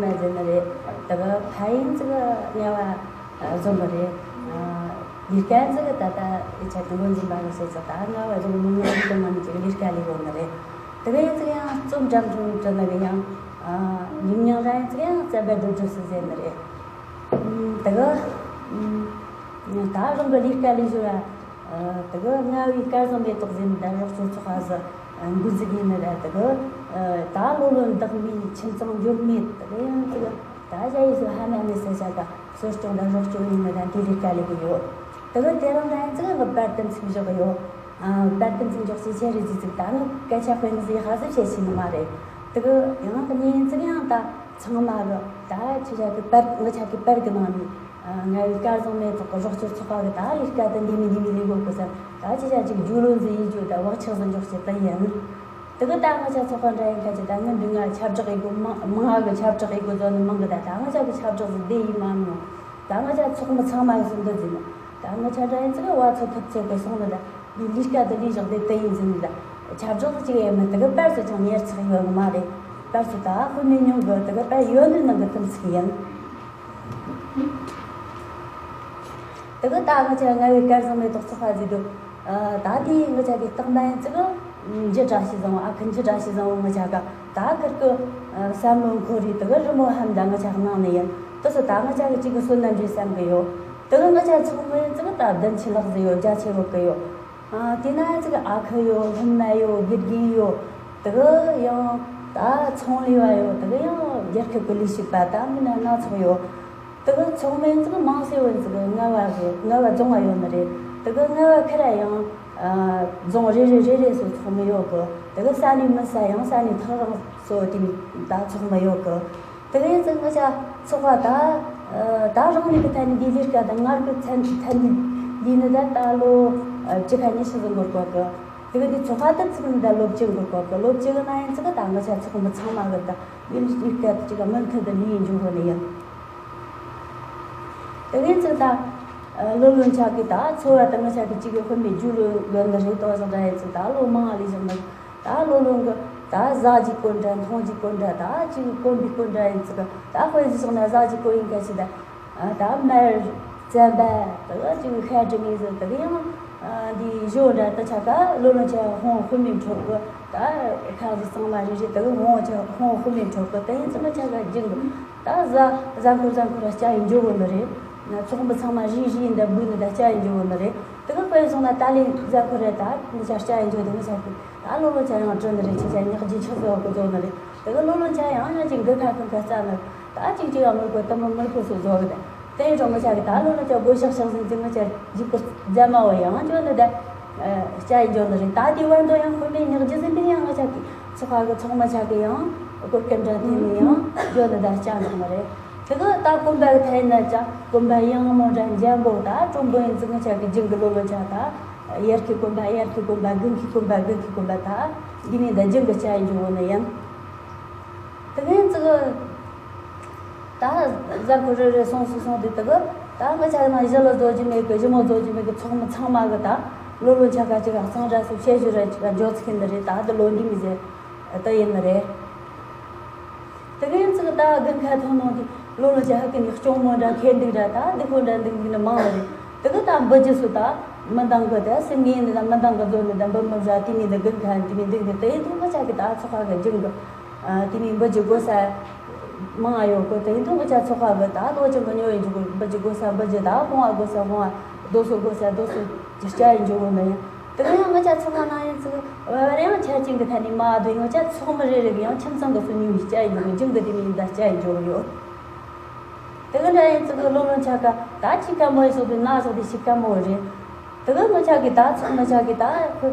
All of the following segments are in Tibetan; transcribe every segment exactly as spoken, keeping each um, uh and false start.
མ་ཟེར་ནི་རེད། དེ་གི་ཕ་ཡིན་ཙི་གི་ངལ་བ་བཟོ་གི་རེད། ལས་ཀ་ཙི་གི་ད་ལྟ་ཡི་ཆ་དུ་འགོ་འཛིན་པ་གི་བྱས་ཙི་ད་ངལ་བ་བཟོ་གི་མི་ངལ་གི་ངང་ནས་ཅིག་ལས་ཀ་ལས་གོ་ནི་རེད། དེ་གི་ཡིན་ཙི་གི་ཡང་རྩོམ་འགྲམ་ཚོང་བྲི་ནི་གི་ཡང་ཡིན་ཉང་ར་ཡིན་ཙི་གི་ཡང་རྩ་བ་སྒྲུབ་སྒྲུབ་སུ་ཟེར་ནི་རེད། དེ་གི་ད་རང་གི་ལས་ཀ་ལས་བཟོ་ར། དེ་གི་ལྔ་བའི་སྐལ་བཟང་མེ་ཏོག་ཟེར་ནི་ད་རོགས་ཚོ་ཚོགས་པ་ཟི་འགོ་འཛུགས་ཡིན་ནི་ར། དེ་གི་ད་ལོ་ལོན་བདག་མིའི་ཁྱིམ་ཚང་འབྱོར་མེད་དེ་གི་ཡང་ཙི་གི་ད་ཞ་ཡི་སུ་ཧ་མ་མེད་ས་ཆ་ག་གསོ་སྐྱོང་ད་རོགས་སྐྱོང་ཡིན་ནི་ར། དེ་ལས་ཀ་ལས་གི་ཡོད། དེ་གི་དེ་རིང་ད་ཡིན་ཙི་གི་པར་དུ་འཚིག་བཞག་གི་ཡོད། པར་དུ་འཚིག་འཇོག་ཅེས་ཆེ་རེ་ཟི་ཙིག་ད་ནི་སྐད་ཆ་དཔེ་ནི་ཟི་ཧ་ཟི་བྱེད་ཤེས་ནི་མ་རེད། དེ་གི་ཡང་གི་ཉིན་ཙི་གི་ཡང་ད་ཚང་མ་གི་ད་ཁྱེད་ཅག་གི་པར་ང་ཅག་གི་པར་གི་ནང་ནས། ལྔ་བའི་སྐལ་བཟང་མེ་ཏོག་གི་རོགས་སྐྱོར་ཚོགས་པ་གི་ད་ལས་ཀ་དེ་འདི་མི་འདི་མི་ལས་དགོས་གི་ཟེར། ད་ཅི་བྱ་ཅིག་རྒྱུ་ལོན་ཟིན་ཡིན་རྒྱུ་ད་བག་ཆགས་ཟིན་འཇོག་བྱེད་ད་ཡིན། དེ་གི་ད་ང་ཅག་ཚོགས་པ་འདྲ་ཡིན་ཁ་ཅིག་ད་ངན་འདི་ང་ཁྱབ་བསྒྲགས་ཡིན་དགོས། མང་མང་གི་ཁྱབ་བསྒྲགས་ཡིན་དགོས་བཟོ་ནི་མང་གི་ད་ད་ང་ཅག་གི་ཁྱབ་བསྒྲགས་ཟིན་བདེ་ཡིན་མ་མྱོང་། ད་ང་ཅག་ཚོགས་མི་ཚང་མ་གི་ཟིན་འདོད་ཟིན། ད་ང་ཅག་འདྲ་ཡིན་ཙི་གི་བ་ཚོ་ཐུབ་ཚོད་གི་སོང་ནི་ད་འདི་ལས་ཀ་དེ་ལས་བཞག་བདེ་དེ་ཡིན་ཟིན་ནི་ད་ཁྱབ་བསྒྲགས་ཅིག་ཡིན་མི་དེ་གི་པར་ཚོ་ཅང་ཉེར་ཚགས་ཡོད་གི་མ་རེད། པར་ཚོ་ད་ཧུ་མི་ཉུང་གི་དེ་གི་པར་ཡོད་ནི་ནང་གི་དུམ་ཚིག་ཡིན། དེ་གི་ད་ང་ཅག་ལྔ་བའི་སྐལ་བཟང་མེ་ཏོག་ཚོགས་པ་ཟེར་དུས། ད་དེ་ང་ཅག་གི་རྟགས་མ་ཡིན་ཙི་གི་འཇི་བཀྲ་ཤིས་བཟང་བོ། ཨ་ཁུ་འཇི་བཀྲ་ཤིས་བཟང་བོ་ང་ཅག་ག་ད་ཁིར་གི་བསམ་བློ་འཁོར་རེ་དེ་གི་རི་མོ་ཧམ་ད་ང་ཅག་གནང་ནི་ཡིན། དེ་སུ་ད་ང་ཅག་གི་གཅིག་གི་བསོད་ནམས་རེད་བསམ་གི་ཡོད། དེ་གི་ང་ཅག་ཚོགས་མི་ཡིན་ཙི་གི་ད་བདུན་ཅུ་ལྷག་ཟིག་ཡོད། བརྒྱ་ཆ་ཡོད་གི་ཡོད། དེ་ན་ཡིན་ཙི་གི་ཨ་ཁུ་ཡོད། སློབ་མ་ཡོད། དགེ་རྒན་ཡོད། དེ་གི་ཡང་ད་ཚོང་ལས་པ་ཡོད། དེ་གི་ཡང་རྒྱལ་ཁབ་ཀྱི་ལས་བྱེད་པ་ད་མི་སྣ་སྣ་ཚོགས་ཡོད། དེ་གི་ཚོགས་མི་ཡིན་ཙི་གི་མང་སེ་བོ་ཡིན་ཙི་གི་ལྔ་བ་གི་ལྔ་བ་རྫོང་བ་ཡོད་ནི་རེད། དེ་གི་ལྔ་བ་ཁེ་ར་ཡང་རྫོང་རེ་རེ་རེ་རེ་སོ་ཚོགས་མི་ཡོད་གི། དེ་གི་ས་གནས་མི་ས་ཡང་ས་གནས་ཐག་རིང་སོ་དེ་མི་ད་ཚོགས་མི་ཡོད་གི། དེ་གི་ཡིན་ཙི་ང་ཅག་ཚོགས་པ་ད་ད་རང་ལས་ཀྱི་ཐད་ནས་འདི་ལས་ཀ་ད་ངར་གི་ཚན་ཐད་ནས་འདི་ནི་ད་ད་ལོ་བཅུ་ཁ་ཉི་ཤུ་ཟིན་འགོར་གོ་གི། དེ་གི་འདི་ཚོགས་པ་ད་ཚིག་ནི་ད་ལོ་བཅུ་འགོར་གོ་གི། ལོ་བཅུ་གི་ན་ཡིན་ཙི་གི་ད་ང་ཅག་ཚོགས་མི་ཚང་མ་གི་ད་འདི་ལས་ཀ་ཅིག་ག་མུ་མཐུད་དུ་ལས་ཡིན་འཇུག་གོ་ནི་ཡིན། དེ་གི་ཡིན་ཙི་ད་ལོ་ལོན་ཆ་གི་ད་འཚོ་བ་ད་ང་ཅག་གི་གཅིག་གི་དཔོན་པའི་རྒྱུ་ལོན་ལོན་ནི་རེད། དོ་བཟང་འདྲ་ཡིན་ཙི་ད་ལོ་མང་ལས་བཞག་ནི། ད་ལོ་ལོན་གི་ད་ཟ་རྒྱུ་དཀོན་འདྲ། འཐུང་རྒྱུ་དཀོན་འདྲ། ད་ཅིག་གོན་པའི་དཀོན་འདྲ་ཡིན་ཙི་གི་ད་དཔེ་ཟིག་སོང་ན་ཟ་རྒྱུ་དཀོན་ཡིན་ཁ་ཅིག་ད། ད་མར་རྩམ་པ་དེ་གི་ཅིག་ཤ་འབྲི་ངེས་ཟིག་དེ་གི་ཡང་འདི་ཞོ་འདྲ་ད་ཆ་ག་ལོ་ལོན་ཆ་ཧོང་ཧུ་མིན་འཕྲོད་གི། ད་ཁ་ཟིག་གཙང་མ་རེ་རེ་དེ་གི་ཧོང་ཆ་ཧོང་ཧུ་མིན་འཕྲོད་གི། དེ་ཡིན་ཙི་ང་ཅག་ག་རྒྱུན་གི་ད་ཟ་ཟ་འཁོར་ཟ་འཁོར་ར་སྐྱ་ཡི་འཇོ་གོ་ནི་རེད། ཚོགས་མི་ཚང་མ་རིག་རིག་ཡིན་ད་འབུ་ནི་ད་སྐྱ་ཡི་འཇོ་གོ་ནི་རེད། དེ་གི་དཔེ་སོང་ན་ད་ལས་ཟ་འཁོར་ར་ད་ནི་ཆ་སྐྱ་ཡི་འཇོ་དེ་ནི་ཆ་གི་ད་ལོ་ལོན་ཆ་ཡང་བྲི་ནི་རེད། ཁྱེད་ཆ་ཉག་རྒྱུ་ཆག་ཟོ་གི་ཟོ་ནི་རེད། དེ་གི་ལོ་ལོན་ཆ་ཡང་ཡང་ཅིག་འགུལ་ཁ་ཁུར་ཁ་རྩ་ནི་ད་ཅིག་ཅིག་ཡང་མི་དགོས་དེ་མི་མི་དགོས་སུ་ཟོ་གི་ད། དེ་ཡིན་རུང་ང་ཅག་གི་ད་ལོ་ལོན་ཆ་སྒོ་ཤག་ཤག་ཟིན་ཙི་ང་ཅག་རྒྱུག་གི་རྫ་མ་བ་ཡང་འཇོ་ནི་ད་སྐྱ་ཡི་འཇོ་ནི་རེད། ད་དེ་བར་དུ་ཡང་དཔོན་པོའི་ཉག་རྒྱུ་ཟིན་པས་ཡང་ང་ཅག་གི་ཚོགས་པ་གི་ཚོགས་མི་ཆ་གི་ཡང་སྒོ་སྐད་འདྲ་དེ་ནི་ཡང་འཇོ་ནི་ད་སྐྱ་ནོག་ནི་རེད། དེ་གི་ད་གོམ་པ་གི་ཐད་ན་ཅག་གོམ་པ་ཡང་མོ་འདྲ་འཇམ་པོ་ད་དྲོན་པོ་ཡིན་ཙི་ང་ཅག་གི་རྒྱུན་གི་ལོ་ལོན་ཆ་ད་དབྱར་ཁའི་གོམ་པ་དབྱར་ཁའི་གོམ་པ། དགུན་ཁའི་གོམ་པ་དགུན་ཁའི་གོམ་པ། ད་འདི་ནི་ད་རྒྱུན་གི་སྐྱ་ཡི་འཇོ་གོ་ནི་ཡིན། དེ་གི་ཙི་གི་ད་གཟའ་འཁོར་རེ་རེ་སོང་སོང་སོང་དེ་དེ་གི་ད་ང་ཅག་ནང་ཞི་ལུ་རྫོགས་རྒྱུ་མེད་གི། ཞི་མོ་རྫོགས་རྒྱུ་མེད་གི། ཚོགས་མི་ཚང་མ་གི་ད་ལོ་ལོན་ཆ་ག་ཅིག་ག་གཙང་སྦྲ་སོགས་བྱེད་རྒྱུ་རེད། ཅིག་ག་འཇོག་ཚིག་ཡིན་ནི་རེད། ད་འདི་ལོ་འདི་མི་ཟེར་ད་ཡིན་ནི་རེད། དེ་གི་ཡིན་ཙི་གི་ད་དགུན་ཁ་ཐོན་ནང་དེ་ལོ་ལོན་ཆ་ཧ་གི་ནི་སྐྱོང་མོ་འདྲ་ཁེར་འདུག་འདྲ་ད་འདི་ཁོ་འདྲ་འདུག་འདུག་ནི་མང་ནི་རེད། དེ་གི་ད་འབུ་རྒྱུ་སུ་ད་མི་འདང་གི་ད་སེམས་ངན་ནི་ད་མི་འདང་གི་ཟོ་ནི་ད་འབུ་མི་བཟའ་དེ་ནི་ད་དགུན་ཁ་དེ་ནི་འདུག་ནི་དེ་ཡིན་དུས་ང་ཅག་གི་ད་ཚོགས་པ་གི་རྒྱུན་གི། དེ་ནས་འབུ་རྒྱུ་དགོས་ས་མང་ཡོད་གི། དེ་ཡིན་དུས་ང་ཅག་ཚོགས་པ་གི་ད་ལོ་ཆུང་གི་ཉོ་ཡི་འཇུག་གི། འབུ་རྒྱུ་དགོས་ས་འབུ་རྒྱུ། ད་བོང་བ་དགོས་ས་བོང་བ། རྡོ་སོལ་དགོས་ས་རྡོ་སོལ་གྱི་སྐྱ་ཡི་འཇུག་གི་ནི་ཡིན། དེ་ག་ཡང་ང་ཅག་ཚོགས་པ་ནང་ཡིན་ཙི་བ་རེ་ཡང་ཆ་རྐྱེན་གི་ཐད་ནས་མ་དུ་ང་ཅག་ཚོགས་མི་རེ་རེ་གི་ཡང་ཁྱིམ་ཚང་གི་སོ་ཉུང་བའི་སྐྱ་ཡི་འཇུག་གི། རྒྱུན་གི་དེ་མིན་ད་སྐྱ་ཡི་འཇུག་གི་ཡོད། དེ་གི་འདྲ་ཡིན་ཙི་གི་ལོ་ལོན་ཆ་ག་ད་ཁྱི་ཁ་མོ་ཡི་སོགས་དེ་ན་སོགས་དེ་ཤི་ཁ་མོ་རེད། དེ་གི་ང་ཅག་གི་ད་ཚོགས་མི་ཆ་གི་ད་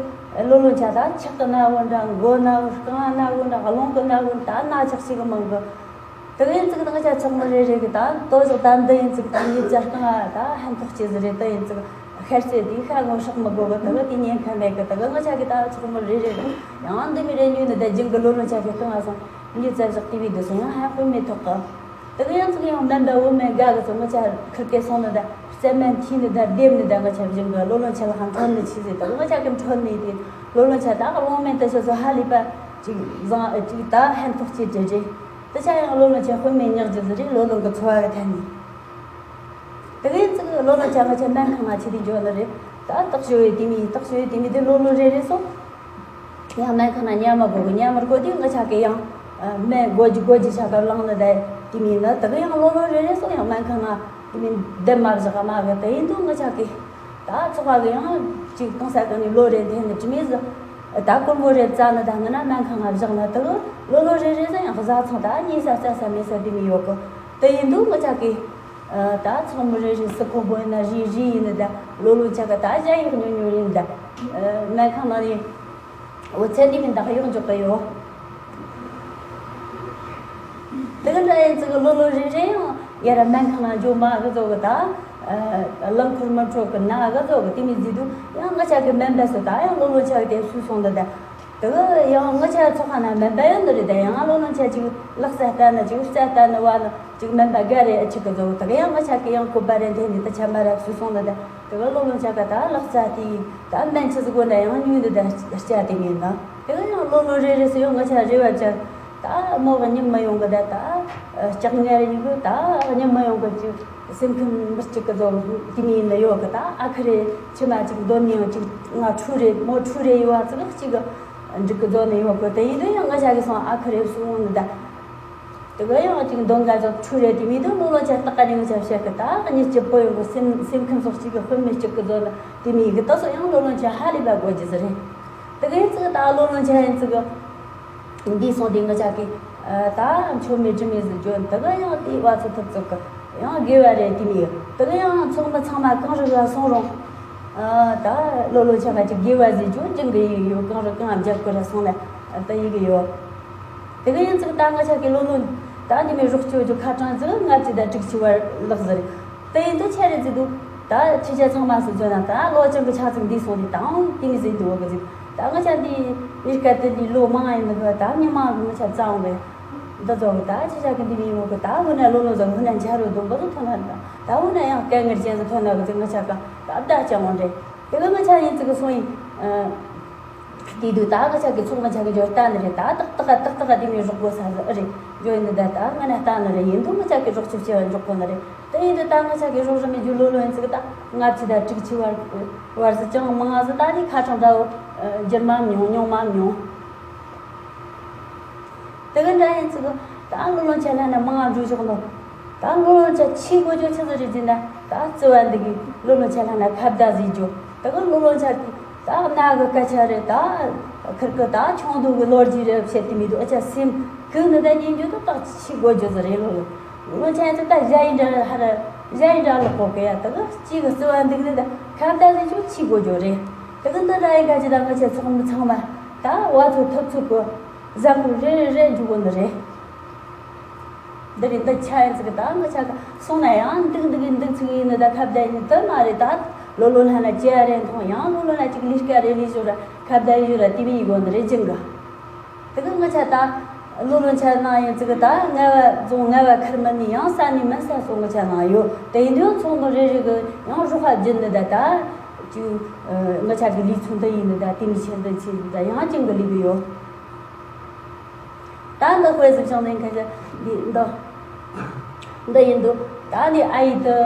ལོ་ལོན་ཆ་ད་ཆག་གི་ན་བོ་འདྲ། མགོ་ན་བོ། རྐང་ན་བོ་འདྲ། རླུང་གི་ན་བོ་ད་ན་ཆག་ཞིག་གི་མང་གི། དེ་གི་ཡིན་ཙི་གི་ང་ཅག་ཚོགས་མི་རེ་རེ་གི་ད་དོ་ཞོག་ད་འདི་ཡིན་ཙི་གི་ད་ཉིས་བརྒྱ་རྐང་ད་ཕན་ཐོགས་ཆེ་ཟི་རེད། དེ་ཡིན་ཙི་གི་ཤར་རྩེ་དེ་ཤ་ངོ་ཧྲག་མི་དགོ་གི། དེ་གི་དེ་ཉེན་ཁ་མེད་གི། དེ་གི་ང་ཅག་གི་ད་ཚོགས་མི་རེ་རེ་གི་ཡང་འདི་མི་རེ་ཉོས་ནི་ད་རྒྱུན་གི་ལོ་ལོན་ཆ་གི་རྐང་ང་སོང་ཉིས་བརྒྱ་ཞག་དེ་བི་འདི་སོང་ཡང་ཧ་གོ་མེད་ཐོག་གི། དེ་གི་ཡང་ཙི་གི་ཡང་སྨན་པ་འོ་མའི་དགའ་གི་ཚོ་ང་ཅག་ཁིར་ཀེ་སོང་ནི་ད་རྩེ་སྨན་ཐི་ནི་ད་འདེབས་ནི་ད་ང་ཅག་རྒྱུན་གི་ལོ་ལོན་ཆ་ལ་ཧང་འཕྲོད་ནི་ཆི་ཟེར། དེ་གི་ང་ཅག་གི་འཕྲོད་ནི་དེ་ལོ་ལོན་ཆ་ད་གློང་སྨན་ད་ཤོ་སོ་ཧ་ལས་པ་ཅིག་བཟང་ཅིག་ད་ཕན་ཐོགས་ཆེ་ཏྲེ་ཏྲེ། དེ་ཆ་ཡང་ལོ་ལོན་ཆ་དཔེ་མེད་ཉག་རྒྱུ་ཟིག་རེད། ལོ་ལོན་གི་འཚོ་བ་གི་ཐད་ནས། དེ་ག་ཡིན་ཙི་གི་ལོ་ལོན་ཆ་ང་ཆ་སྨན་ཁང་ང་ཆེ་དེ་འཇོག་ནི་རེད། ད་བརྟག་ཞིབ་ཡོད་དེ་མི་བརྟག་ཞིབ་ཡོད་དེ་མི་དེ་ལོ་ལོ་རེ་རེ་སོང་། ཡང་སྨན་ཁང་ན་ཉལ་མ་དགོས་གི། ཉལ་མར་དགོས་དུས་ང་ཆ་གི་ཡང་སྨན་དགོས་རྒྱུ་དགོས་རྒྱུ་ཆ་ག་བླངས་ནི་ད་དེ་མི་ཡིན་ན། དེ་གི་ཡང་ལོ་ལོ་རེ་རེ་སོང་ཡང་སྨན་ཁང་ན་དེ་མི་བསྡད་མ་བཞག་མ་གི། དེ་ཡིན་དུས་ང་ཆ་གི་ད་ཚོགས་པ་གི་ཡང་ཅིག་གང་ས་གང་ནས་ལོ་རེ་འཐེན་ནི་དྲི་མེད་ཟི། ད་སྐོར་མོ་རེ་བཙལ་ནི་ད་ང་ན་སྨན་ཁང་ང་བཞག་ན་དེ་གི་ལོ་ལོ་རེ་རེ་ཟི་ཡང་བཟའ་ཚང་ད་ཉེ་ས་བཙལ་ས་མེད་ས་དེ་མི་ཡོད་གི། དེ་ཡིན་དུས་ང་ཆ་གི་ད་ཚང་མི་རེ་རེ་སི་ཁོ་བོ་ཡིན་ན་རི་རི་ཡིན་ནི་ད་ལོ་ལོ་ཆ་ག་ད་ཞ་ཡིག་ཉོ་ཉོ་ཡིན་ད། སྨན་ཁང་ནང་ནས་འོ་ཚད་འདི་མིན་ད་ཡོག་འཇོག་གི་ཡོད། དེ་ག་འདྲ་ཡིན་ཙི་གི་ལོ་ལོ་རེ་རེ་ཡང་ཡ་ར་སྨན་ཁང་ནང་འཇོག་མ་གི་ཚོ་གི་ད། རླངས་འཁོར་མི་འཕྲོད་གི་ན་གི་ཚོ་གི་དེ་མི་ཟིག་དུས་ཡང་ང་ཆ་གི་སྨན་པ་སུ་ད་ཡང་ལོ་ལོ་ཆ་གི་དེ་སུ་སོང་ད་ད། དེ་གི་ཡང་ང་ཆ་ཚོགས་ཁང་ན་སྨན་པ་ཡོད་ནི་རེད་ད། ཡང་ལོ་ལོན་ཆ་ཅིག་ལག་རྩལ་ལྟ་ན་ཅིག་རྩལ་ལྟ་ན་བ་ན་ཅིག་སྨན་པ་དགའ་རེ་ཨ་ཆི་གི་ཚོ་དེ་གི་ཡང་ང་ཆ་གི་ཡང་བཀོད་པ་རེ་འཐེན་ནི་ད་ཆ་མ་ར་སུ་སོང་ད་ད། དེ་ག་ལོ་ལོན་ཆ་ག་ད་ལག་རྩལ་དེ་ད་སྨན་ཆི་ཟིག་དགོས་ན་ཡང་ཉུང་འདི་ད་སྐྱ་དེ་ངེས་ན། དེ་ག་ཡང་ལོ་ལོ་རེ་རེ་སུ་ཡང་ང་ཆ་རེ་བ་ཅག་ད་མོ་གི་ཉིན་མ་ཡོང་གི་ད་ད་ལྕགས་ངར་ཡིན་གི་ད་ཉིན་མ་ཡོང་གི་ཅིག་སེམས་ཁམས་མི་གཅིག་གི་ཚོ་དེ་མི་ཡིན་ན་ཡོད་གི། ད་ཨ་ཁུ་རེ་ཕྱི་མ་ཅིག་འདོན་ནི་ཡང་ཅིག་ང་ཕྲུ་རེ་མོ་ཕྲུ་རེ་ཡོད་བ་ཙི་ག་གཅིག་གི་འགྲིག་གི་འདོན་ནི་ཡོད་གི། དེ་ཡིན་དུས་ཡང་ང་ཆ་གི་སོང་ཨ་ཁུ་རེ་སུ་འོང་ནི་ད། དེ་ག་ཡང་ཅིག་འདོན་ག་ཚོ་ཁྲུ་རེ་དེ་མི་དུ་ལོ་ལོན་ཆ་སྟག་ག་ཉིན་ཆ་བཤད་གི་ད་གཉིས་སྐྱིད་པོ་ཡོང་གི། སེམས་སེམས་ཁམས་སོགས་གཅིག་གི་དཔེ་མི་གཅིག་གི་ཚོ་ན་དེ་མི་གི་ད་སོ་ཡང་ལོ་ལོན་ཆ་ཧ་ལས་པ་དགོས་རྒྱུ་ཟེར་རེད། དེ་ག་ཡིན་ཙི་གི་ད་ལོ་ལོན་ཆ་ཡིན་ཙི་གི་འདི་སོང་དེ་ང་ཆ་གི་ད་མཆོད་མེ་དྲི་མེ་ཟིག་བརྗོད། དེ་ག་ཡང་དེ་བ་ཚོ་ཐུབ་ཚུགས་གི་ཡང་དགེ་བ་རེད་དེ་མི་ཡི། དེ་ག་ཡང་ཚོགས་མི་ཚང་མ་གང་རུ་ར་སོང་རུང་ད་ལོ་ལོན་ཆ་ག་ཅིག་དགེ་བ་ཟིག་བརྗོད་ཀྱི་ཡོད། གང་རུ་གང་རྒྱབ་ཀྱི་ར་སོང་ལ་ད་ཡི་གི་ཡོད། དེ་ག་ཡིན་ཙི་གི་ད་ང་ཆ་གི་ལོ་ལོན་ད་འདི་མི་རོགས་སྐྱོ་རྒྱུ་ཁ་གྲངས་ཙི་ལྔ་བཅུ་དང་དྲུག་ཅུ་བར་ལག་ཟེར། དེ་ཡིན་དུ་ཆ་རེ་ཙི་འདུག་ད་ཁྱི་ཆ་ཚང་མ་སུ་ཚོད་ན་ད་ལོ་ཅང་གི་ཆ་ཚིག་འདི་སོང་དེ་དང་དེ་མི་ཟིན་དུ་བ་གི་ཟིན། ད་ང་ཆ་འདི་མི་སྐད་དེ་འདི་ལོ་མང་ཡིན་འདུག་ད་མི་མང་གི་ང་ཆ་ཙང་བས་འདི་ཚོ་གི་ད་ཁྱི་ཆ་གི་འདི་མི་ཡོང་གི། ད་འུ་ན་ལོ་ལོ་ཟ་འུ་ན་འཇའ་རུ་སྡོམ་པ་ཚོ་ཐོན་ན་ད་འུ་ན་ཡང་སྐད་ངར་ཅན་ཟིག་ཐོན་ན་གི་ཟིན། ང་ཆ་ག་ད་བདག་ཅང་འོང་རེད། དེ་གི་ང་ཆ་ཡིན་ཙི་གི་སོང་ཡིན། དེ་དུས་ད་ང་ཆ་གི་ཚོགས་ང་ཆ་གི་འཇོར་ལྟ་ནི་རེད། ད་ཏག་ཏག་ཏག་ཏག་དེ་མི་རོགས་པོ་ས་ཟི་ཨ་རེད། འཇོར་ཡིན་ད་ད་ང་ན་ལྟ་ནི་རེད། ཡིན་དུ་ང་ཆ་གི་རོགས་ཆུ་ཆེ་བ་འཇོག་གོ་ནི་རེད། དེ་ཡིན་དུ་ད་ང་ཆ་གི་རོགས་རམ་མི་རྒྱུ་ལོ་ལོ་ཡིན་ཙི་གི་ད་ལྔ་བཅུ་ད་དྲུག་ཅུ་བར་བར་ཟི་ཅང་མང་ང་ཟི་ད་དེ་ཁ་གྲངས་འདྲ་བོ་འགྱུར་མ་མྱོང་ཉུང་མ་མྱོང་། དེ་གི་འདྲ་ཡིན་ཙི་གི་ད་ལོ་ལོན་ཆ་ལ་ན་མང་ང་འགྲོ་ཆོག་ནོ། ད་ལོ་ལོན་ཆ་ཆི་གོ་ཅོ་ཆི་ཟི་རེད་ཟི་ན་ད་བརྩི་བ་འདི་གི་ལོ་ལོན་ཆ་ལ་ན་ཁ་བརྡ་ཟི་རྒྱུ། དེ་གི་ལོ་ལོན་ཆ་གི་ད་ན་གི་སྐད་ཆ་རེད། ད་ཁིར་གི་ད་ཆུང་དུ་གི་ལོ་རྒྱུས་རེད་བཤད་དེ་མི་འདུག་ཨ་ཆ་སེམས་གི་ནི་ད་ཉིན་རྒྱུ་ད་ད་ཆི་གོ་ཅོ་ཟི་རེད། ལོ་ལོ་ལོན་ཆ་ཡིན་ད་ད་ཞ་ཡིན་འདྲ་ཧ་ར་ཞ་ཡིན་འདྲ་ལོ་གོ་གི་ཡ། དེ་གི་ཅི་གི་བརྩི་བ་འདི་གི་ནི་ད་ཁ་བརྡ་ཟི་རྒྱུ་ཆི་གོ་ཅོ་རེད། དེ་གི་འདི་འདྲ་ཡིན་ག་ཅི་ད་ང་ཆ་ཚོགས་མི་ཚང་མ་ད་བ་ཚོ་ཐུབ་ཚུགས་གི་གཟའ་འཁོར་རེ་རེ་རེ་འཇུག་གོ་ནི་རེད། འདི་རེད་འདི་ཆ་ཡིན་ཙི་གི་ད་ང་ཆ་ག་སོང་ན་ཡང་འདུག་འདུག་གི་འདུག་ཚུགས་ཡིན་ནི་ད་ཁ་བརྡ་ཡིན་ནི་དོན་མ་རེད། ད་ལོ་ལོ་ལྷ་ན་ཅི་ཡ་རེ་མཐོང་ཡང་ལོ་ལོ་ལ་ཅིག་ལས་ཀ་རེ་ལས་ཞོར་ར་ཁ་བརྡ་ཡིན་ཞོར་ར་དེ་བས་ཡིན་གོ་ནི་རེད་ཅིང་གི། དེ་གི་ང་ཆ་ད་ལོ་ལོ་ཆ་ནང་ཡིན་ཙི་གི་ད་ང་བ་རྫོང་ང་བ་ཁར་མི་ནི་ཡང་ས་ནི་མི་ས་སོ་ང་ཆ་ནང་ཡོད། དེ་ཡིན་དུས་ཚོགས་མི་རེ་རེ་གི་ཡང་རོགས་ཁ་བརྒྱུད་ནི་ད་ད་ཅིག་ང་ཆ་གི་ལས་ཚོགས་འདི་ཡིན་ནི་ད་དེ་མི་ཆེ་འདི་ཆེ་ད་ཡང་ཅིང་གི་ལས་གི་ཡོད། ད་འདི་དཔེ་ཟིག་བྱུང་ནས་ཁ་ཤས་འདི་འདི་འདི་ཡིན་འདུག་ད་འདི་ཨ་ཡི་དུ་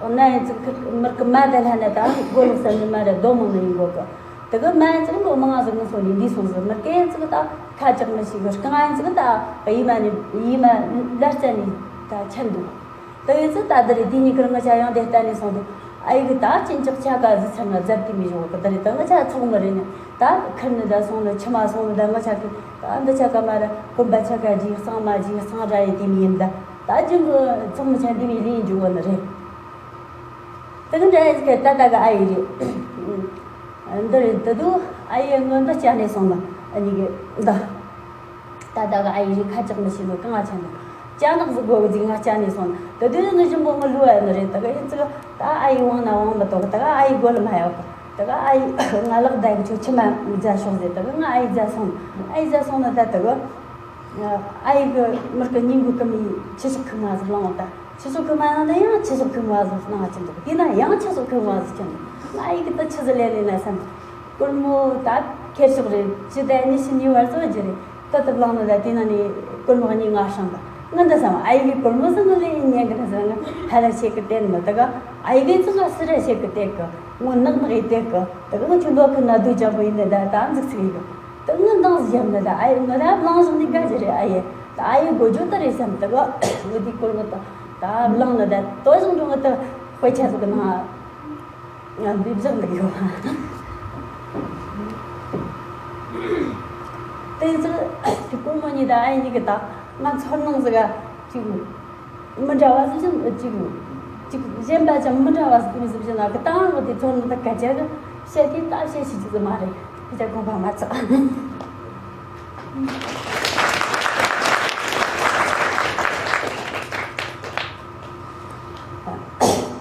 འོ་ན་ཡིན་ཙི་ཁི་མིར་གི་མ་དེ་ལྷ་ན་ད་མགོ་ལོག་ས་ནི་མ་རེད། རྡོ་མང་ནི་ཡིན་གོ་གི། དེ་གི་མ་ཡིན་ཙི་ལོ་མང་ཟིག་ནི་སོང་ནི་འདི་སོང་ཟིག་མིར་གི་ཡིན་ཙི་གི་ད་ཁ་ཅག་མི་ཤེས་གི། རྐང་ཡིན་ཙི་གི་ད་ཡི་མ་ནི་ཡི་མ་ལ་རྩ་ནི་ད་ཆེན་འདུག་དེ་ཡིན་ཙི་ད་འདི་རེད། དེ་གཉིས་ཀར་ང་ཆ་ཡང་དེ་ལྟ་ནས་སོང་དུས་ཨ་ཡི་གི་ད་ཅིན་ཅག་ཆ་ག་ཟི་ཚར་ན་ཟབ་དེ་མི་ཞོག་གི། དེ་རེད། ད་ང་ཆ་ཚོགས་མི་རེད་ནི་ད་ཁིར་ནི་ད་སོང་ནི་ཕྱི་མ་སོང་ནི་ད་ང་ཆ་གི་ད་འདི་ཆ་ག་མ་ར་གོམ་པ་ཆ་ག་ཇི་གཙང་མ་ཇི་གཙང་ར་ཡི་དེ་མི་ཡིན་ད། ད་ཅིན་གི་ཚོགས་མི་ཆ་འདི་མི་ལི་ཡིན་འཇུག་གོ་ནི་རེད། དེ་གི་འདྲ་ཡི་ཟི་ཁ་ད་ད་གི་ཨ་ཡི་རེད། འདི་རེད། དེ་དུས་ཨ་ཡི་ངོ་འདི་ཅ་ནས་སོང་ན་ཨ་ནི་གི་འདི། ད་ལྟ་གི་ཨ་ཡི་རིགས་ཁ་ཅག་མི་ཤེས་ནོ་གང་ང་ཆ་ནོ། ཅ་ནག་ཟིག་དགོས་གི་ཟིག་ང་ཅ་ནས་སོང་ན་དེ་དུས་ནི་ཞིམ་པོ་ངི་ལུ་ཨ་ནི་རེད། ད་ག་ཡིན་ཙི་ད་ཨ་ཡི་དབང་ན་དབང་མི་ཐོག་ད་ག་ཨ་ཡི་རྒོལ་མ་ཡོད་གི། ད་ག་ཨ་ཡི་ང་ལག་བདའ་གི་ཆོ་ཆི་མ་མི་རྫ་ཤོག་ཟེར། ད་ག་ང་ཨ་ཡི་རྫ་སོང་ཨ་ཡི་རྫ་སོང་ན་ད་ད་ག་ཨ་ཡི་གི་མིར་གི་ཉིན་གུ་ཀི་མི་ཆི་ཤོག་ཁི་མ་ཟིག་ལང་བ་ད། ཆི་ཤོག་ཁི་མ་ནང་ད་ཡང་ཆི་ཤོག་ཁི་མ་ཟིག་ནང་ཅི་འདུག་དེ་ན་ཡང་ཆི་ཤོག་ཁི་མ་ཟིག་ཅི་འདུག་ང་ཨ་ཡི་གི་ད་ཆི་ཟིག་ལས་ལས་ན་བསམ། སྒོར་མོ་ད་ཁེར་ཤོག་རེད། ཅི་ད་ཉི་ཤུ་ཉི་བར་བཟོ་རྒྱུ་རེད། ད་ད་བླངས་ནི་ད་དེ་ན་ནི་ སྒོར་མོ་གཉིས་ལྔ་སྲང་གི། ང་འདི་བསམ། ཨ་ཡེ་གི་སྒོར་མོ་ཟིག་ང་ལེན་ཉན་གི་ད་ཟེར། ང་ཧ་ལ་ཤེས་གི་དེ་ནི་ད་ག་ཨ་ཡེ་གི་ཚོ་ང་སུ་ར་ཤེས་གི་དེ་གི། ངོ་ནག་ནག་ཡི་དེ་གི། ད་ག་ང་ཁྱོད་ལོ་ཁི་ན་དུ་ཅག་པོ་ཡིན་ནི་ད་ད་འཛུགས་ཚིག་ཡིན་གི། ད་ང་འདང་ཟིག་བཞག་ནི་ད། ཨ་ཡེ་ང་ད་བླངས་བཞག་ནི་ག་ཅི་རེད། ཨ་ཡེ་ད་ཨ་ཡེ་དགོས་རྒྱུ་ད་རེད་བསམ། ད་ག་ང་དེ་སྒོར་མོ་ད་ད་བླངས་ནི་ད་དོ་བཞག་འགྲོ། ང་ད་དཔེ་ཆ་ཟིག་གི་ནང་ང་འབིབ་བཞག་འདུག་ཡོད། དེ་ཚོ་དེ་སྒོར་མོ་གཉིས་ད་ཨ་ཡེ་གཉིས་གི་ད་ང་ཚོར་སྣང་ཟིག་ག་ཅིག་མི་འདྲ་བ་ཟིག་ཅིག་ཅིག་གཞན་པ་ཅང་མི་འདྲ་བ་ཟིག་མི་ཟིག་བྱས་ན་གི་ད་ང་དེ་ཚོར་སྣང་ད་ག་ཅག་གི་བཤད་དེ་ད་བཤད་ཤེས་ཀྱི་ཟིག་མ་རེད། དེ་ད་དགོངས་པ་མ་ཚོམ།